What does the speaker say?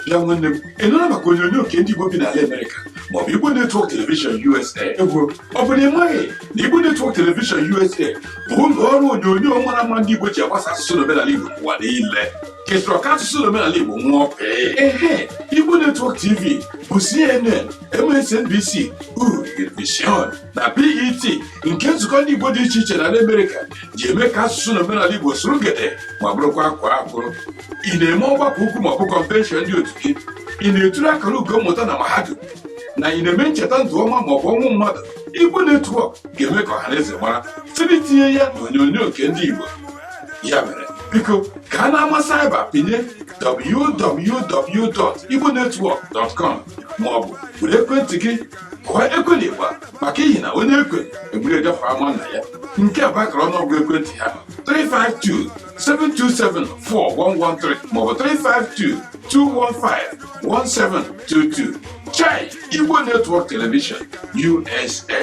Ya nwanne m, ị nụla maka onyonyo nke ndị Igbo bi n'ala Amerịka maọbụ Igbo Network Television USA? Egwu, ọ bụ na ị maghị na Igbo Network Television USA bụ ụlọ ọrụ onyonyo mara mma ndị Igbo ji agbasa asụsụ na omenala Igbo n'ụwa niile? Kesịrị ka asụsụ na omenala Igbo nwụọ pee. Ehe, Igbo Network TV bụ CNN, MSNBC, Univision na BET nke nzukọ ndị Igbo dị iche iche n'ala Amerịka ji eme ka asụsụ na omenala Igbo sụrụ gede ma bụrụkwa akwa akwụrụ. Ị na-eme ọgbakọ ukwu maọbụ convention ndị otu gị, ị na-eturu akara ugo mmụta na mahadum, na ị na-eme ncheta ndụ ọma maọbụ ọnwụ mmadụ, Igbo Network ga-eme ka ọha na eze mara site n'itinye ya n'onyonyo nke ndị Igbo. Ya mere, biko gaa n'ama cyber, pinye www.igbonetwork.com maọbụ were ekwentị gị kụọ ekwe n'ịgba, maka ihi na onye ekwe egburu ejefe ama nna ya. Nke a bụ akara ọnụọgụ ekwentị ha: 352 727 4113 maọbụ 352 215 1722. Chai! Igbo Network Television USA.